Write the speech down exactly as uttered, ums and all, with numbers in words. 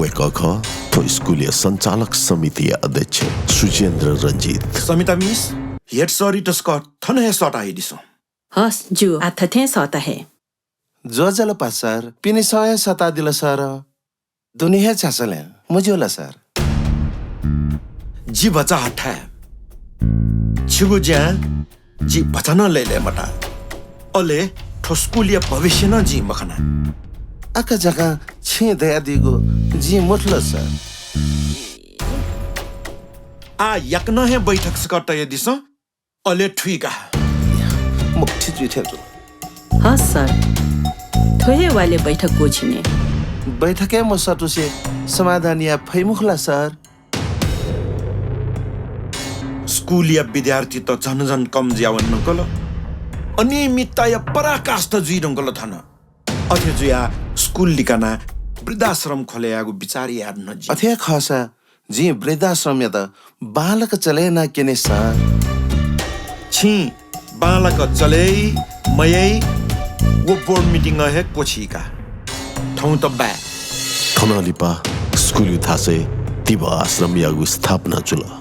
वय्‌कः खः थ्व स्कुलया सञ्चालक समितिया अध्यक्ष सुजेन्द्र रञ्जित। समिता मिस, हेड सरयात सकः थन हे सःता हयादिसँ। हस्, ज्यू, आः थथें सःता हये। ज्वजलपा सर, पिनेसं हे सःतादिल सर। दुने हे झासँ ला, मज्यू ला सर। जि भचा हथाय्। छिगु ज्यां जि भचा नं लय्‌लय् मता। अले थ्व स्कुलया भविष्य नं जिं मखना। आकाझाकां छिं धयादीगु जिं मथुल सर। आः याकनं हे बैठक सकः तयादिसँ। अले थुइका। मखुथि जुइ थें जुल। हस् सर, थ्व हे वालय् बैठक क्वःछिने। बैठकय् मसःतुसे समाधान याये फइ मखु ला सर? स्कुलया विद्यार्थीत झन झन कम जुयावने धुंकल। अनियमितताया पराकाष्ठा जुइ धुंकल थन। अथे जुयाः स्कुल लिकानाः वृद्धाश्रम खोले यायेगु विचार याये धुन जिं। अथे खःसा जिं वृद्धाश्रमयात बांलाक चले याना क्यने सर। छिं बांलाक चले याइ मयाइ व बोर्ड मिटिङं हे क्वःछिका। थौं त बाय्। थनं लिपा स्कुलया थासय् तिबः आश्रमयागु स्थापना जुल।